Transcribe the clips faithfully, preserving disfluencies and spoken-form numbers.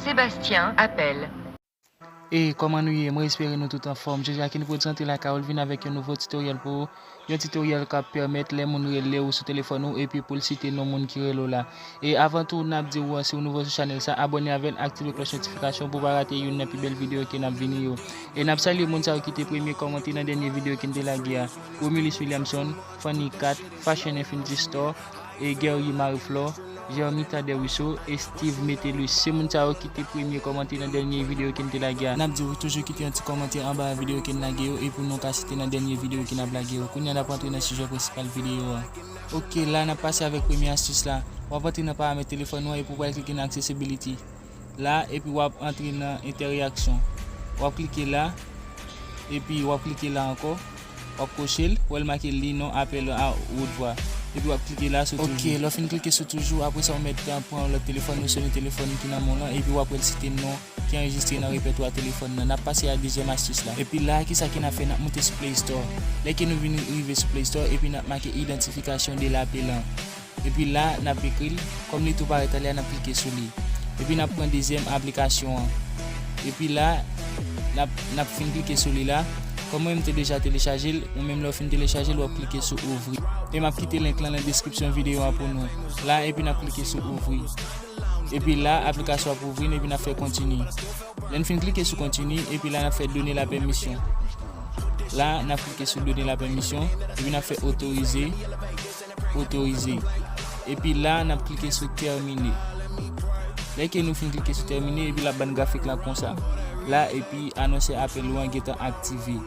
Sébastien appelle. E kòman nou ye? Mwen espere nou tout anfòm. Jodi a Kenny Prod rantre lakay ou, l vin avèk yon nouvo titoryèl pou ou. Yon titoryèl k ap pèmèt lè moun rele ou sou telefòn ou epi pou l site non moun ki rele w la. E avan tou, n ap di w, si w nouvo sou chanèl sa, abòne avè l, aktive klòch notifikasyon pou w pa rate youn nan pi bèl videyo ke n ap vini yo. E n ap salye moun sa yo ki te premye kòmante nan dènye videyo ke n te lage a. Romulus Williamson, Fanny Cat, Fashion Infinity Store, e Guerrier Marie Flore, Germita Derwisseau, e Steve Metellus. Se moun sa yo ki te premye kòmante nan dènye videyo ke n te lage a. N ap di w toujou kite yon ti kòmantè anba videyo ke n lage yo, e pou nou ka site nan dènye videyo ke n ap lage yo. Kounye a n ap rantre nan sijè prensipal videyo a. Ok, la n ap pase avèk premye astis la. W ap rantre nan paramèt telefòn ou an epi w pral klike nan Accessibility. La, epi w ap antre nan entèreaksyon. W ap klike la, epi w ap klike la ankò. W ap koche l, w wè l make li non apèl a wot vwa. Epi w ap klike la sou toujou. Ok, lè w fin klike sou toujou, apre sa w mèt pran yon lòt telefòn ou sone telefòn ki nan men w lan, epi w ap wè l site non ki anrejistre nan repètwa telefòn nan. N ap pase a dezyèm astis la. Epi la, kisa ke n ap fè? N ap moute sou Play Store. Lè ke nou vin rive sou Play Store, epi n ap make identification de l'appelant. Epi la, n ap ekri l. Kòm li tou parèt anlè a, n ap klike sou li. Epi n ap pran dezyèm aplikasyon an. Epi la, n ap, n ap fin klike sou li la. Kòm mwen, m te deja telechaje l, ou menm lè w fin telechaje l, w ap klike sou ouvri. E m ap kite link lan nan deskripsyon videyo a pou nou. La, epi n ap klike sou ouvri. Epi la, aplikasyon ap ouvri, epi n ap fè kontini. Lè n fin klike sou kontini, epi la, n ap fè done la pèmisyon. La, n ap klike sou done la pèmisyon, epi n ap fè otorize, otorize. Epi la, n ap klike sou tèmine. Lè ke nou fin klike sou tèmine, epi l ap ban n grafik la konsa. La, epi anonsè apèl ou an gentan aktive.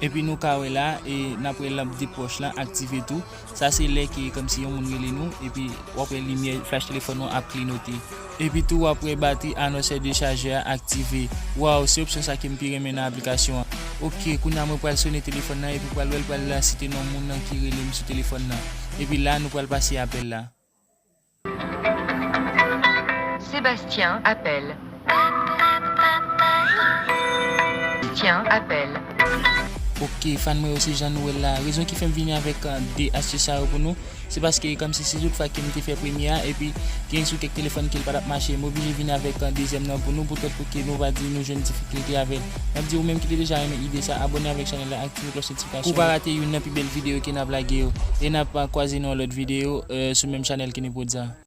Epi nou ka wè la, e n ap wè lanp de pòch lan aktive tou. Sa se lè ke kòmsi yon moun rele nou, epi w ap wè limyè flash telefòn nou ap kliyote. Epi tou w ap wè batri anonsè de chajè a aktive. Waw, se opsyon sa ke m pi renmen nan aplikasyon an. Ok, kounye a mwen pral sone telefòn nan, epi pral wè l pral site non moun nan ki rele m sou telefòn nan. Epi la, nou pral pase apèl la. Sébastien appelle. Sébastien appelle. Ok, fan mwen yo, se jan nou wè l la. Rezon ki fè m vini avèk, euh, de astis sa yo pou nou, se paske kòmsi si tout fwa ke m te fè premye a, epi gen sou kèk telefòn ke l pa t ap mache, m oblije vini avèk, euh, dezyèm nan pou nou, poutèt pou ke nou pa di nou jwenn difikilte avè l. M ap di ou menm ki te deja renmen ide sa, abòne avèk chanèl la, aktive klòch notifikasyon pou w pa rate youn nan pi bèl videyo ke n ap lage yo. E n ap, euh, kwaze nan yon lòt videyo, euh, sou menm chanèl Kenny Prod sa.